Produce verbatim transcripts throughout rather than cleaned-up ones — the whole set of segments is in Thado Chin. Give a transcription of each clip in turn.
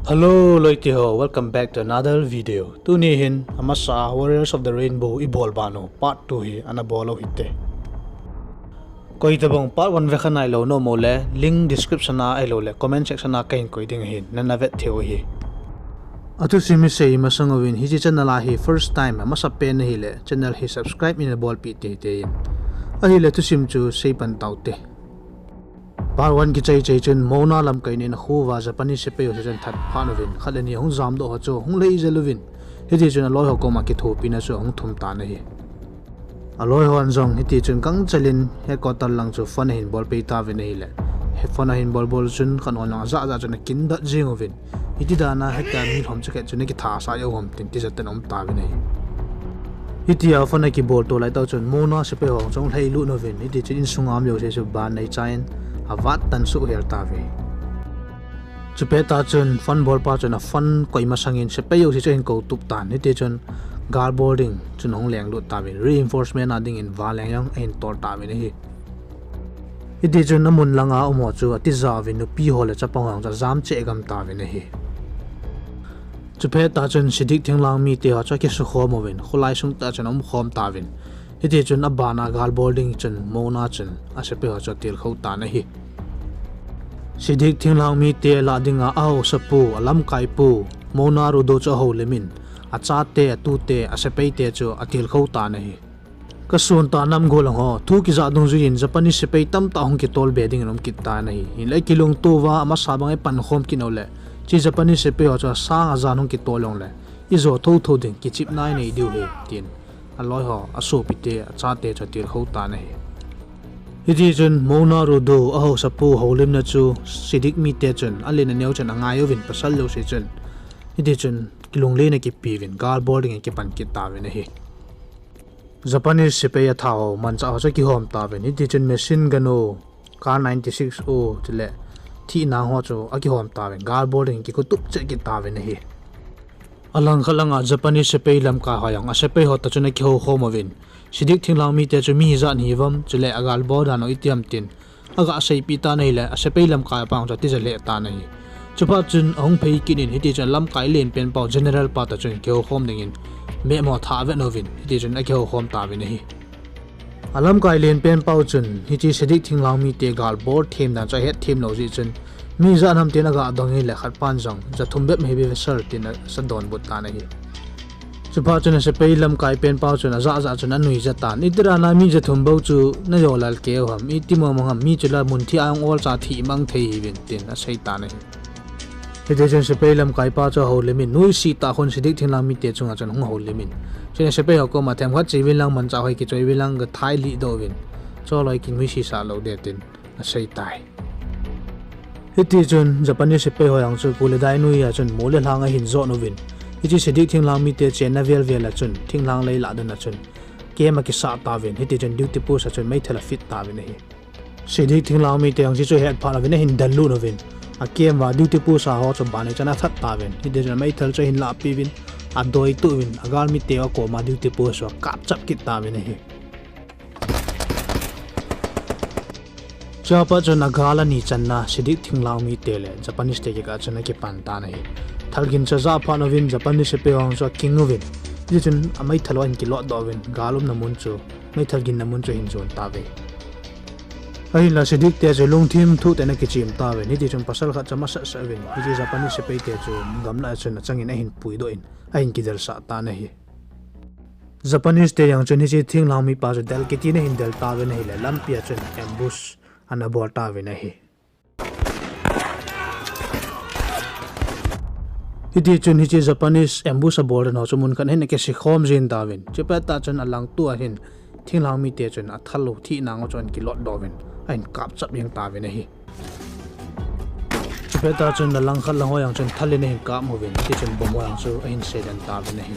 Hello loite ho, welcome back to another video. Tuni hin amasa Warriors of the Rainbow i bol ban u part two hi ana bol u hite. Koi tabang part one ve kha nailou nom u le link description a ahilou le comment section a kahin koi ding ahin, nana vet thei u ahi. Athusim hi sei masang uvin, hiche channel a hi first time amasa pen ahile channel hi subscribe ina bolpeh teitei in. Ahile thusim chu sei pan taute. Part one kichai chai chun Mona lamkai nin akhu uva Japanese sepai ho chun that phat uvin, khat le ni ahung jamdoh ho chu hung lei jel uvin, hiti chun aloi ho koma kithopina chu ahung thum tan ahi. Aloi hon jong hiti chun gangchel in headquarter lang chu phone ahin bol pei tauvin ahile, phone ahin bol bol chun khat hon jong ajah jah chun akin dot jing uvin, hiti dan a heta mi lhom chakhet chu na kithasah jou ham tin tijat in aum tauvin ahi. Hitia phone akibol to lai tah chun Mona sepai ho jong lhailut uvin, hiti chun insung a um jouse chu ban neicha in avat tan suh hel tauve. Chupet tah chun phone bolpa chun aphone koi masang in sepai jouse chu ahin kou tup tan, hiti chun gal bol ding chun ahung lenglut tauvin, reinforcement a ding in vanleng jong ahin tol tauvin ahi. Hiti chun amun lang a um ho chu atija uvin, nupi ho le chapang ho jong chu ajam cheh gam tauvin ahi. Chupet tah chun Seediq thinglhang mite ho chu akisukhom uvin, kholai sung tah chun aumkhom tauvin. Hiti chun aban a gal bol ding chun Mona chun asepai ho chu atilkhou tan ahi. Seediq thinglhang mite lah dinga ahaosapu, alamkaipu Mona Rudo chu ahoulim in, achate, atute, asepaite chu atilkhou tan ahi. Kasun tah nam gollhang ho, thu kijah dungjui in Japanese sepai tamtah hung kitol be ding in um kit tan ahi. Hinlah kilungto uva amasa bang ipankhom kit uleh, hiche Japanese sepai ho chu asang ajan hung kitol jongleh, ijo thotho ding kichepna inei diu ahi, tin aloi ho, asopite, achate chu atilkhou tan ahi. Hiti chun Mona Rudo, ahaosapu houlimna chu Seediq mite chun alen aneo chun angai uvin, pasal jouse chun. Hiti chun kilunglen akipe uvin, gal bol ding in kipan kit tauvin ahi. Japanese sepai athah ho, manchah ho chu akihom tauvin, hiti chun machine gun u, Kar ninety-six u, chule thihnang ho chu akihom tauvin, gal bol ding in kikhutup cheh kit tauvin ahi. Alangkhat langa Japanese sepai lamkai ho jong asepai ho toh chun akihoukhom uvin, Seediq thinglhang mite chu mi ijat hiuvem, chule agal bol dan u iti ham tin aga seipeh tan ahile, asepai lamkai pa jong chu atija lheh tan ahi. Chuphat chun ahung phei kit in, hiti chun alamkai lenpen pau General pa toh chun kihoukhom ding in map ho athah vet uvin, hiti chun akihoukhom tauvin ahi. Alamkai lenpen pau chun hiche Seediq thinglhang mite gal bol them dan chu ahet them lou jeh chun, mi ijat ham tin aga dong in ahile, khat pan jong, jathum bep heavy vessel tin asa donbut tan ahi. Chuphat chun asepai lamkai pen pau chun ajah jah chun anuija tan, iti dan a mi jathum bou chu najo lal keu ham, iti mong mong ham, mi chu la mun thi a hung olcha thi mang thei hiuvin tin asei tan ahi. Hiti chun sepai lamkai pa chu ahoulim in, nuisat tah khun Seediq thinglhang mite chunga chun ahung houlim in, chun asepai ho koma, themkhat che uvin lang, manchah ho kichoi uvin lang, gathai lih doh uvin, chule kinuisat sah lou ding tin asei tai. Hiti chun Japanese sepai ho jong chu pu le dai noi a chun mo le lhang ahin jot uvin, hiche Seediq thinglhang mite chenna vel vel a chun thinglhang lei lah dan a chun camp akisah tauvin, hiti chun duty post a chun meithal afit tauvin ahi. Seediq thinglhang mite jong hiche chu ahet phat uvin ahin del lut uvin, a camp uva duty post a ho chu banei chan athat tauvin, hiti chun meithal chu ahin lahpeh uvin, adoituh uvin, agalmite akoma duty post chu akapchap kit tauvin ahi. Chua pat chun agal ani channa Seediq thinglhang mite le Japanese te kikah chun akipan tan ahi. Thalgin chu ajah phat uvin Japanese sepai ho chu aking uvin, hiti chun ameithal u ahin kilot doh uvin, gal umna mun chu, meithal ginna mun chu ahin jon tauve. Ahinla Seediq te chu lungthim thuh tah in akichem tauvin, hiti chun pasal khat chu amasat sat uvin, hiche Japanese sepai te chu gamlah a chun achangin ahin puidoh in, ahin kidelsah tan ahi. Japanese te jong chun hiche thinglhang mipa chu del kiti in ahin del tauvin ahile, lampi a chun ambush ana bol tauvin ahi. Hiti chun hiche Japanese ambush abol dan ho chu mun khat hin akisikhom jin tauvin, chupet tah chun alangtu a hin thinglhang mite chun athal u thihnang u chu ahin kilot doh uvin, ahin kapchap jeng tauvin ahi. Chupet tah chun alangkhat lang ho jong chun thal in ahin kap uvin, hiti chun bomb ho jong chu ahin seidan tauvin ahi.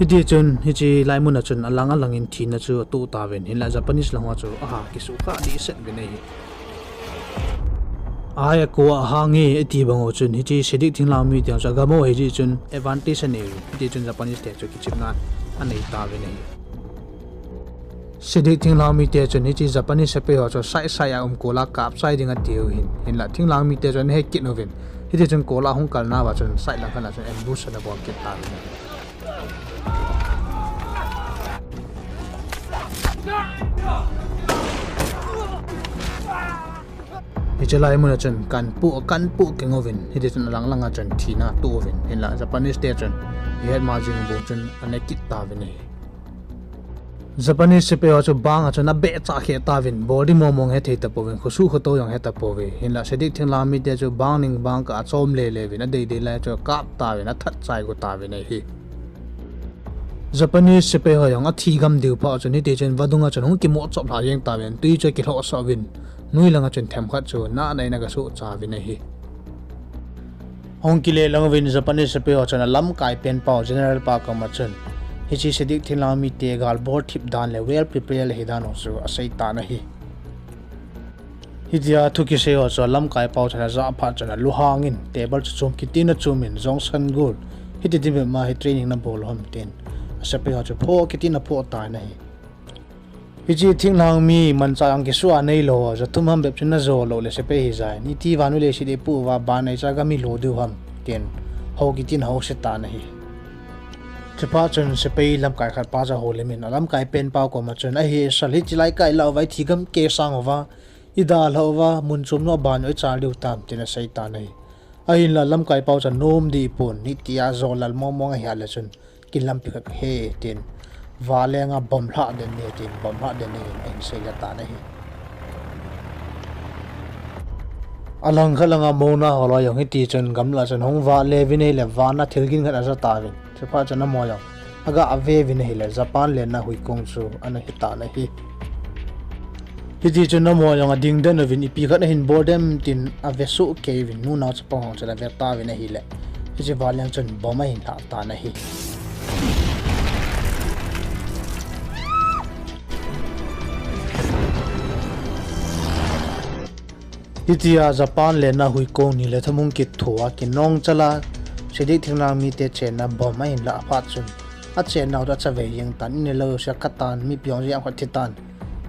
Hiti chun hiche lai mun a chun alang alang in thina chu atoh tauvin, hinla Japanese lang ho chu aha kisuhkhah dehset uvin ahi. Ahai, akua ahang e iti bang u chun hiche Seediq thinglhang mite jong chu agam u ahi jeh chun advantage anei uvin, hiti chun Japanese te chu kichepna anei tauvin ahi. Seediq thinglhang mite chun hiche Japanese sepai ho chu side side a um kol a kapchai ding atiu hin, hinla thinglhang mite chun ahe kit uvin, Hiti chun kol a hung kalna uva chun side lang khat a chun ambush ana bol kit tauvin ahi. Hiche lai mun a chun kanpoh, kanpoh keng uvin, hiti chun alang lang a chun thina atoh uvin, hinla Japanese te chun ihet ma jing bou chun ane kit tauvin ahi. Japanese sepai ho chu bang a chun abeh chah khe tauvin, bol ding mong mong hethei tapouvin, khosuh khotou jong hetapouvin, hinla Seediq thinglhang mite chu bang ning bang kah a chom lele uvin, adei dei lai chu akap tauvin, athat chai go tauvin ahi. Japanese sepai ho jong athi gam diu phat chun hiti chun vadung a chun hung kimoh chop lha jeng tauvin, tui chu akilhoh sah uvin, noi lang a chun themkhat chu nana in agasoh cha uvin ahi. Hung kile lang uvin Japanese sepai ho chun alamkai pen pau general pa koma chun hiche Seediq thinglhang mite gal bol thip dan le well prepared ahi dan ho chu asei tan ahi. Hitia thu kisei ho chu alamkai pau chun ajah phat chun alunghang in table chu chom kit in achom in, Jongsan Gul, hiti ding bep ma hi training nabol u ham tin asepai ho chu phoh kit in aphoh tan ahi. Hiche thinglhang mi manchah jong kisuh a neilou, ja thum ham bep chu najo lou le sepai hijai, iti vannoi leiset ipoh uva ban neicha gam ilou diu ham tin hou kit in ahouse tan ahi. Chuphat chun sepai lamkai khat pa chu ahoulim in alamkai pen pau koma chun, ahi sal, hiche lai kah ilah uva ithi gam kei sang uva, idalhah uva, mun chom nom a ban u ichal diu tam tin asei tan ahi. Ahinla lamkai pau chu anom deh pon, hitia jolal mong mong ahi a le chun kilampi khat he tin, valeng a bomb lhah den ding tin bomb lhah den dingin ahin seilha tan ahi. Alangkhat lang a Mona holoi jong hiti chun gamlah chun ahung vahle uvin ahile van a thil gin khat aja tauvin. Chuphat chun amaho jong aga ve uvin ahile Japan lenna huikong chu ana hi tan ahi. Hiti chun amaho jong ading den uvin ipi khat ahin bol dem tin ave soh kei uvin, nunao chapang ho chun ave tauvin ahile hiche valeng chun bomb ahin lhah tan ahi. Hitia Japan lenna huikong ni le thum hung kitho a kinong chal a, Seediq thinglhang mite chenna bomb ahin lah phat chun, achennau chu achavei jeng tan, in le lou jouse akha tan, mipi jong jam khat thi tan,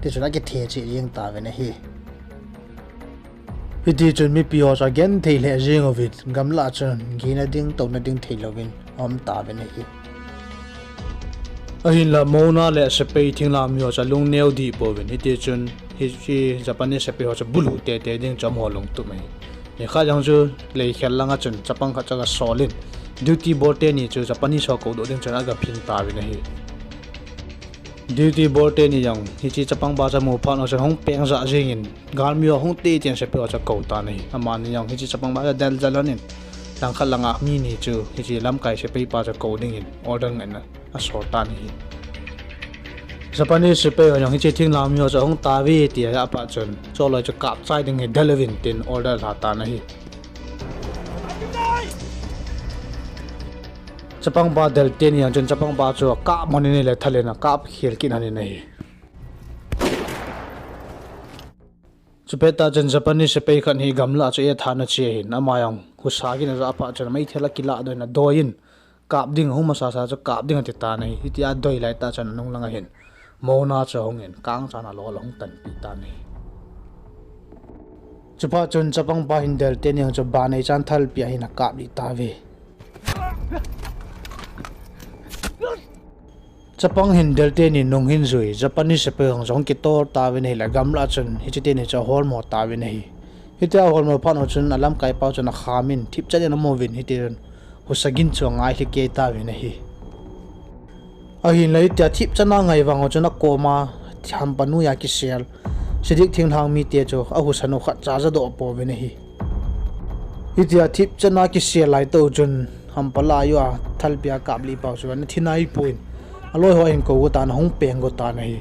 tichun akithe cheh jeng tauvin ahi. Hiti chun mipi ho chu agenthei lheh jeng uvin, gamlah chun gina ding, touna ding theilouvin aum tauvin ahi. Ahinla Mona le sepai thinglhang mi ho chu alung neo deh pouvin, hiti chun hiche Japanese sepai ho chu bulhu tete ding chu amaho lungtup ahi. Nikhat jong chu leikhel lang a chun chapang khat chu aga sol in, duty bol teni chu Japanese ho koudoh ding chun aga phin tauvin ahi. Duty bol teni jong hiche chapang pa chu amu phat u chun ahung peng jah jeng in, galmi ho hung te tin sepai ho chu akou tan ahi. Amani jong hiche chapang pa chu adel jal lhon in, langkhat lang a mi ni chu hiche lamkai sepai pa chu kou dingin order ngen a asol tan ahi. Japanese sepai ho jong hiche thinglhang mi ho chu ahung tauve ti ajah phat chun, choloi chu kap chai ding hi del uvin tin order alha tan ahi. Chapang pa del teni jong chun chapang pa chu akap lhon in ahile thal in akap khel kit lhon in ahi. Chupet tah chun Japanese sepai khat hi gamlah chu etha ana che ahin, ama jong husa gin ajah phat chun meithal akilah doh in adoi in, kap ding, ahung masasa chu kap ding ati tan ahi. Hitia adoi lai tah chun anung lang a hin Mona chu ahung in kangchan a lol ahung tanpeh tan ahi. Chuphat chun chapang pa hin del teni jong chu ban neichan thalpi a hin akaplih tauve. Chapang hin del teni nung hin jui, Japanese sepai ho jong kitol tauvin ahile gamlah chun hiche teni chu aholmo tauvin ahi. Hitia aholmo phat u chun alamkai pau chun akham in thipchan in amu uvin, hiti chun husa gin chu angailhi kei tauvin ahi. Ahinla hitia thipchan a angai vang u chun akoma hampa noiya kisel Seediq thinglhang mite chu ahusa nu khatcha ajadoh pouvin ahi. Hitia thipchan a kisel lai tah u chun hampa lah a thalpi a akaplih pau chu ana thi naipon, aloi ho ahin kou go tan, ahung peng go tan ahi.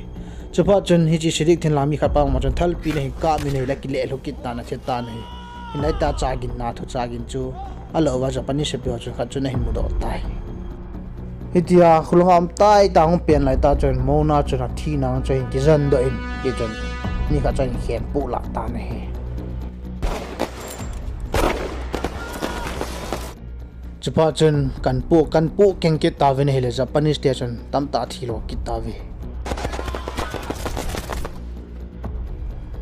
Chuphat chun hiche Seediq thinglhang mi khat pa koma chun thalpi in ahin kap in ahile akile lhu kit tan, athi tan ahi. Hinla hitia chagin na thu chagin chu alah uva Japanese sepai ho chun khat chun ahin mudoh tai. Hitia khulanga um tai tah hung pen lai tah chun Mona chun athi nang chu ahin kijen doh in, hichun mi khat chu ahin khenpoh lah tan ahi. Chuphat chun kanpoh, kanpoh keng kit tauvin ahile Japanese te chun tamtah athi lo kit tauve.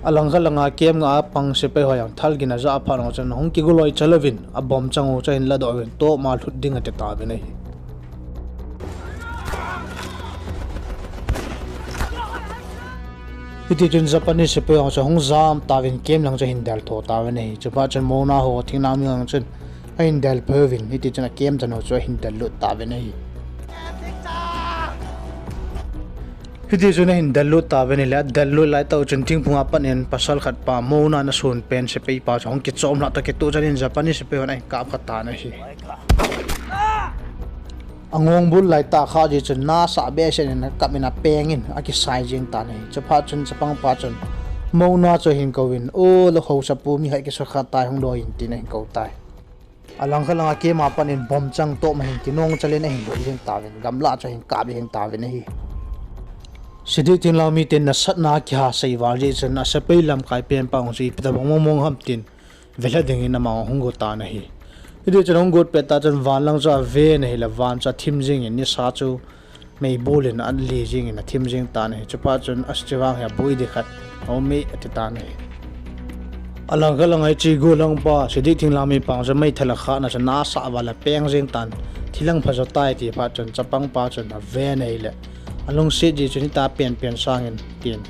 Alangkhat langa camp nga a pang sepai ho jong thal gin aja phat u chun hung kigoloi chal uvin, abom chang u chu ahin ladoh uvin, toma lhut ding ati tauvin ahi. Hitichun Japanese sepai ho chu hung jam tauvin camp lang chu ahin del tho tauvin ahi. Chuphat chun Mona ho thinglhang mi ho chun ahin del peh uvin, hitichun a camp chan u chu ahin del lut tauvin ahi. Hitichun ahin del lut tauvin ahile, adel lut laitah u chun thingphung a pat in pasal khat pa, Mona in asun pen sepai pa chu hung kichom lhah toh kitoh chan in Japanese sepai hon ahin kap kha tan ahi. Angong bul laitah kha jeh chun nasah behseh in akap in apeng in akisai jeng tan ahi. Chuphat chun chapang pa chun Mona chu ahin kouvin, O, lou haosapu, mi khat kisukha tai, hung doi in, tin ahin kou tai. Alangkhat langa camp a pat in bomb chang toma hin kinong chal in ahin lhut jeng tauvin, gamlah chu ahin kap jeng tauvin ahi. Sidik thinglhang miten nasatna akiha sei val jeh chun asepai lamkai penpa hung chu ipi tobang mongmong ham tin velha dingin ama hung got tan ahi. Hitichun hung got pet tah chun van lang chu aven ahile van chu athim jeng in nisa chu meibol in ale jeng in athim jeng tan ahi. Chuphat chun, Achivang hi aboi ding khat aume, ati tan ahi. Alangkhat langa hiche golhang pa, Sidik thinglhang mi pa chu meithal akhatna chun nasah val a apeng jeng tan, thilang phajo tai ti phat chun chapang pa chun aven ahile, alungset jeh chun hita penpen sangin tin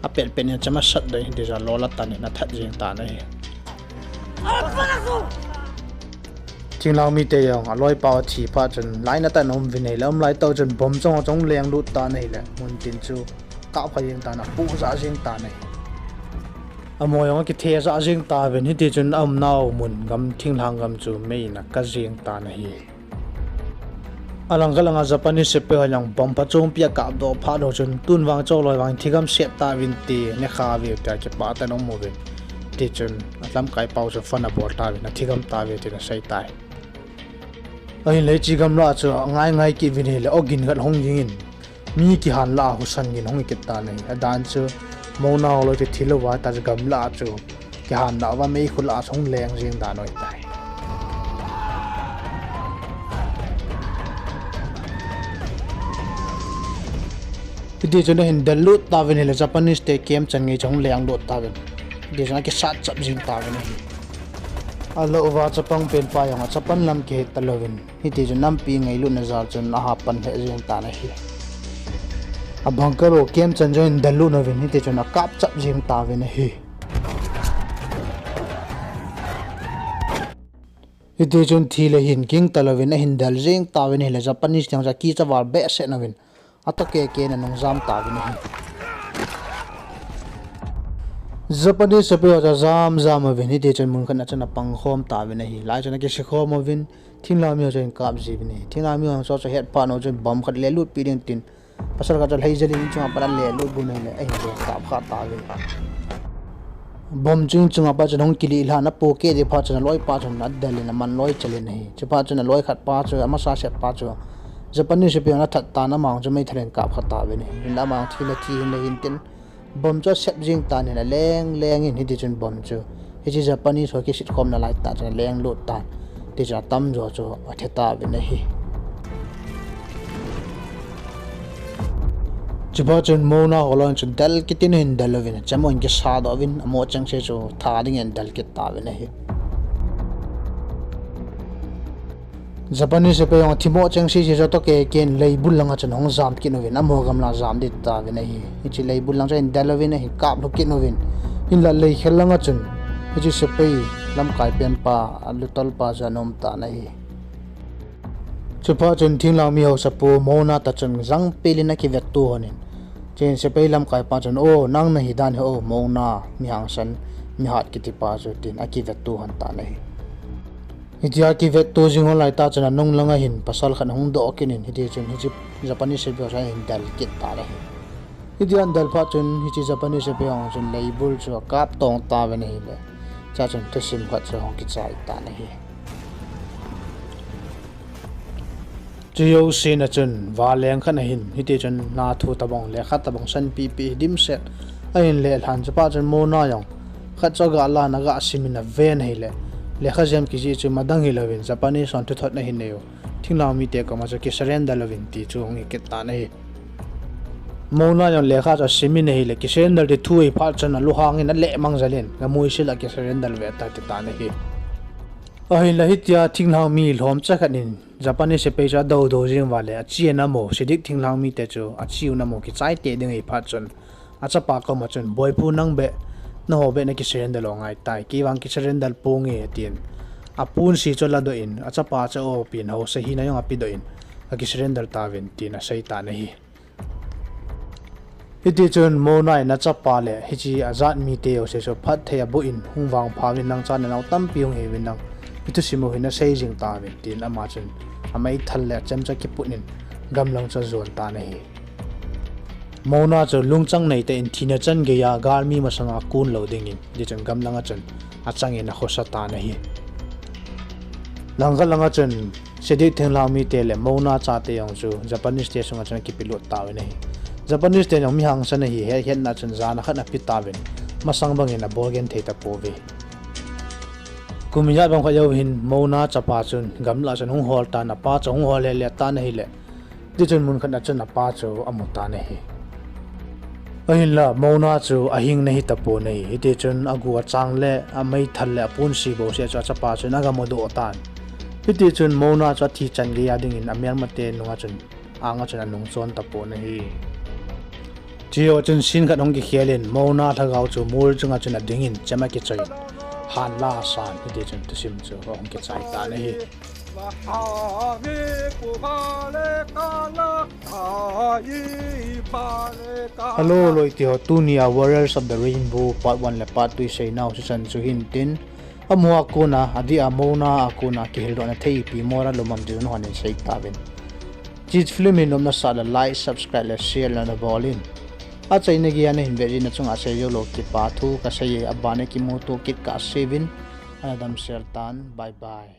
apetpet in chamasat doh in hitichun alol atan in athat jeng tan ahi. Thinglhang mite jong aloipa athi phat chun lainat tah in aum uvin ahile, aum laitah u chun bomb chang u chu ahung lenglut tan ahile, muntin chu kap kha jeng tan, apoh jah jeng tan ahi. Amaho jong akithe jah jeng tauvin, hitichun aumnau mun gam, thinglhang gam chu mei in akap jeng tan ahi. Alangkhat langa Japanese sepai ho jong bomb phachompi akapdoh phat u chun, tun vang choloi vang thigam set tauvin te, nekha uve tia kipah tah in aum uvin. Tichun alamkai pau chu phone abol tauvin, athigam tauve tin asei tai. Ahinle hiche gamlah chu angai ngai kit uvin ahile, ogin khat hung ging in, mi kihan lah a husa gin hung kit tan ahi. Adan chu Mona holoi chu thilouva, hita chu gamlah chu kihan lah uva meikhu lah a chu hung leng jeng dan u ahitai. Hitichun ahin dellut tauvin ahile, Japanese te camp chan gei chu hung lenglut tauvin. Hitichun akisat chap jeng tauvin ahi. Alouva chapang penpa jong achapan lam kihet talouvin, hitichun nampi ngailutna jal chun ahapan lheh jeng tan ahi. Abunker u camp chan jong ahin dellut uvin, hitichun akap chap jeng tauvin ahi. Hitichun thi le hin ging talouvin ahin del jeng tauvin ahile, Japanese te jong chu akicha val behseh uvin, atoh keke in anung jam tauvin ahi. Japanese sepai ho chu ajam jam uvin, hitichun mun khat na chun apang khom tauvin ahi. Lai chun akise khom uvin, thinglhang mi ho chu ahin kap jiuvin ahi. Thinglhang mi ho chu ahet phat u chun bomb khat lelut pi ding tin, pasal khat chu lhai jel in inchunga pat alelut got in ahile, ahin jong kap kha tauve. Bomb chu inchunga pat chun ahung kilih lhan, apoh keh ding phat chun aloipa chun adel in aman loi chel in ahi. Chuphat chun aloi khat pa chu, amasa set pa chu Japanese sepai hon athat tan, ama chu meithal in kap kha tauvin ahi. Hinla ama thi le thi, hin le hin tin, bomb chu asep jeng tan in aleng leng in, hitichun bomb chu hiche Japanese ho kisit khomna laitah chun alenglut tan. Tichun atamjo chu athe tauvin ahi. Chuphat chun Mona holoi chun del kit in ahin del uvin, achemo in akisatdoh uvin, amo chengse chu tha dingin adel kit tauvin ahi. Japanese sepai jong athimo chengse chu atoh keke in leibul langa chun ahung jam kit uvin, amaho gamlah jam ding tauvin ahi. Hiche leibul lang chu ahin del uvin, ahin kaplhu kit uvin. Hinla leikhel langa chun hiche sepai lamkai penpa, alutolpa chu ana um tan ahi. Chuphat chun thinglhang mi haosapu Mona toh chun jangpel in akivetto lhon in, chuin sepai lamkaipa chun, O, nang nahi dan hi o, Mona, mi hangsan, mi hat kitipa chu, tin akivetto lhon tan ahi. Hitia akivetto jing lhon laitah chun anung langa hin pasal khat ahung doh kit in, hitichun hiche Japanese sepai ho chu ahin del kit tan ahi. Hitia ahin del phat chun hiche Japanese sepai ho chun leibul chu akap tong tauvin ahile, chua chun thusim khat chu ahung kichai tan ahi. Chujousen a chun, vanleng khat ahin, hitichun nathu tobang, lekha tobang sanpehpeh dimset ahin lelhan, chuphat chun Mona jong khat chu aga lan, aga simin aven ahile, lekha jem kijih chu madang hilouvin Japanese hon thuthot ahin nei u, thinglhang mite koma chu kisurrender louvin ti chu ahung hikit tan ahi. Mona jong lekha chu asim in ahile, kisurrender ti thu ahi phat chun alunghang in alehmang jal in, gamui sil a kisurrender ve ta ti tan ahi. Ahinla hitia thinglhang mi lhomcha khat in Japanese sepai chu adou dou jing uva le, achi in amo, Seediq thinglhang mite chu achi un amo kichai tei ding ahi phat chun, achapa koma chun, Boipu nang beh, naho beh na kisurrender lou ngai tai, kei vang kisurrender ponge, atin. Aponsi chu aladoh in, achapa chu aopi in, haosa hina jong apedoh in, ka kisurrender tauvin, tin asei tan ahi. Hitichun Mona in achapa le hiche ajat mite jouse chu phatthei aboh in, hung vangpha uvin lang, cha le nao tampi hung hiuvin lang, ithusim u hi nasei jing tauvin, tin ama chun ameithal le achemcha kiput in gamlang chu ajon tan ahi. Mona chu lungchang neitah in thina changeiya galmi masanga kon lou dingin, hitichun gamlanga chun achangin akhosa tan ahi. Langkhat langa chun Seediq thinglhang mite le Mona chate jong chu Japanese te sunga chun akipelut tauvin ahi. Japanese te jong mi hangsan ahi, hetna chun jana khat ape tauvin, masang bangin abol genthei tapouve. Kum ijat bang khat jou hin Mona chapa chun gamlah chun hung hol tan, apa chu hung hol lele tan ahile, tichun mun khat a chun apa chu amu tan ahi. Ahinla Mona chu ahing nahi tapon ahi, hitichun agu achang le ameithal le aponsi bouseh chu achapa chun agamudoh tan. Hitichun Mona chu athi changeiya dingin amelmate nunga chun, anga chun anungchon tapon ahi. Chujou chun scene khat hung kikhel in, Mona lhagao chu mol chunga chun adingin chem akichoi in, han la asan, hitichun thusim chu ahung kichai tan ahi. Hello loite ho, tunia Warriors of the Rainbow Part one le Part two iseinau chu chan chu hintin, amu a kona, adih a Mona a kona kihildohna thei ipi moral um am ti chu nahon hin sei tauvin. Hiche film hi nopna sah le like, subscribe le share le nabol in. Achaina geiya nahin vet jeh in nachunga seijou lou kipathu kasei e, aban a kimuto kit kahseuvin, ana damsel tan, bye bye.